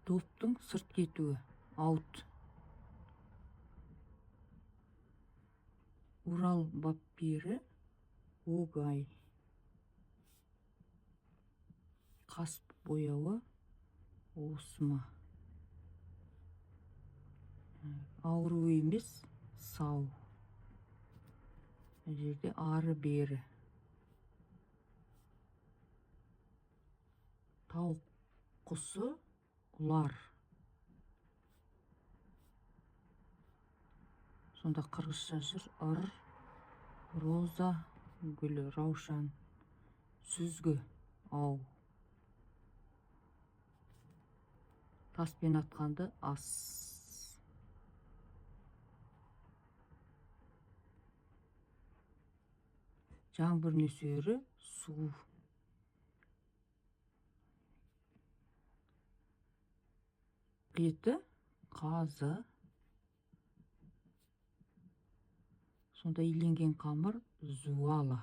Доптың сырт кетуі, аут. Урал бапкері, Огай. Қас бояуы, осма. Ауру емес, сау. Мына жерде ары бері. Тауық құсы, ұлар. Сонда қырғызша жыр, ыр, роза гүлі, раушан, сүзгі, ау. Таспен атқанды ас. Жаңбыр нөсері, су. Еті, қазы. Сонда иленген қамыр, зуала.